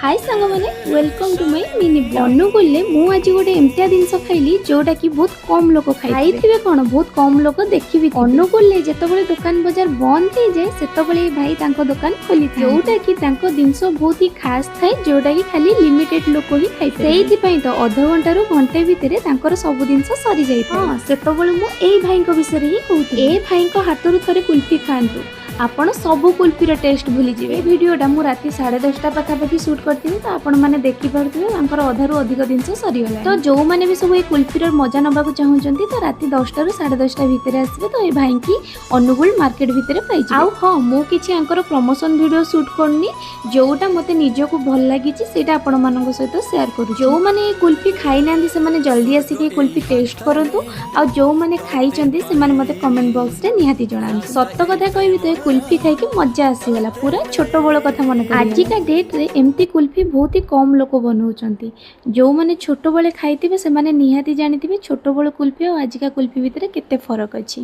High ସାଙ୍ଗମାନେ, welcome to my mini vlog। ଅନୁଗୁଳରେ ମୁଁ ଆଜି ଗୋଟେ ଏମିତିଆ ଜିନିଷ ଖାଇଲି, ଯୋଉଟା କି ବହୁତ କମ୍ ଲୋକ ଖାଇଥିବେ। କଣ, ବହୁତ କମ୍ ଲୋକ ଦେଖିବି। ଅନୁଗୁଳରେ ଯେତେବେଳେ ଦୋକାନ ବଜାର ବନ୍ଦ ହେଇଯାଏ, ସେତେବେଳେ ଏଇ ଭାଇ ତାଙ୍କ ଦୋକାନ ଖୋଲିଥାଏ, ଯୋଉଟା କି ତାଙ୍କ ଜିନିଷ ବହୁତ ହି ଖାସ୍ ଥାଏ, ଯୋଉଟା କି ଖାଲି ଲିମିଟେଡ୍ ଲୋକ ହିଁ ଖାଇଥାଏ। ସେଇଥିପାଇଁ ତ ଅଧଘଣ୍ଟାରୁ ଘଣ୍ଟେ ଭିତରେ ତାଙ୍କର ସବୁ ଜିନିଷ ସରିଯାଇଥାଏ। ହଁ, ସେତେବେଳେ ମୁଁ ଏଇ ଭାଇଙ୍କ ବିଷୟରେ ହିଁ କହୁଥିଲି। ଏ ଭାଇଙ୍କ ହାତରୁ ଥରେ କୁଲଫି ଖାଆନ୍ତୁ ଆପଣ, ସବୁ କୁଲଫିର ଟେଷ୍ଟ ଭୁଲିଯିବେ। ଏ ଭିଡ଼ିଓଟା ମୁଁ ରାତି 10:30 ପାଖାପାଖି ସୁଟ୍ କରିଥିଲି, ତ ଆପଣମାନେ ଦେଖିପାରୁଥିବେ ତାଙ୍କର ଅଧାରୁ ଅଧିକ ଜିନିଷ ସରିଗଲା। ତ ଯେଉଁମାନେ ବି ସବୁ ଏଇ କୁଲଫିର ମଜା ନେବାକୁ ଚାହୁଁଛନ୍ତି, ତ ରାତି 10ଟାରୁ 10:30 ଭିତରେ ଆସିବେ, ତ ଏ ଭାଇଙ୍କି ଅନୁଗୁଳ ମାର୍କେଟ ଭିତରେ ପାଇଯିବେ। ଆଉ ହଁ, ମୁଁ କିଛି ୟାଙ୍କର ପ୍ରମୋସନ ଭିଡ଼ିଓ ସୁଟ୍ କରୁନି। ଯୋଉଟା ମୋତେ ନିଜକୁ ଭଲ ଲାଗିଛି, ସେଇଟା ଆପଣମାନଙ୍କ ସହିତ ସେୟାର କରୁଛି। ଯେଉଁମାନେ ଏଇ କୁଲଫି ଖାଇନାହାନ୍ତି, ସେମାନେ ଜଲ୍ଦି ଆସିକି ଏଇ କୁଲଫି ଟେଷ୍ଟ କରନ୍ତୁ। ଆଉ ଯେଉଁମାନେ ଖାଇଛନ୍ତି, ସେମାନେ ମୋତେ କମେଣ୍ଟ ବକ୍ସରେ ନିହାତି ଜଣାନ୍ତୁ। ସତ କଥା କହିବି ତ, ଏ କୁଲଫି ଖାଇକି ମଜା ଆସିଗଲା, ପୁରା ଛୋଟବେଳ କଥା ମନେ ପଡ଼ିଗଲା। ଆଜିକା ଡେଟ୍ରେ ଏମିତି କୁଲଫି ବହୁତ ହି କମ୍ ଲୋକ ବନଉଛନ୍ତି। ଯେଉଁମାନେ ଛୋଟବେଳେ ଖାଇଥିବେ, ସେମାନେ ନିହାତି ଜାଣିଥିବେ ଛୋଟବେଳ କୁଲଫି ଆଉ ଆଜିକା କୁଲଫି ଭିତରେ କେତେ ଫରକ ଅଛି।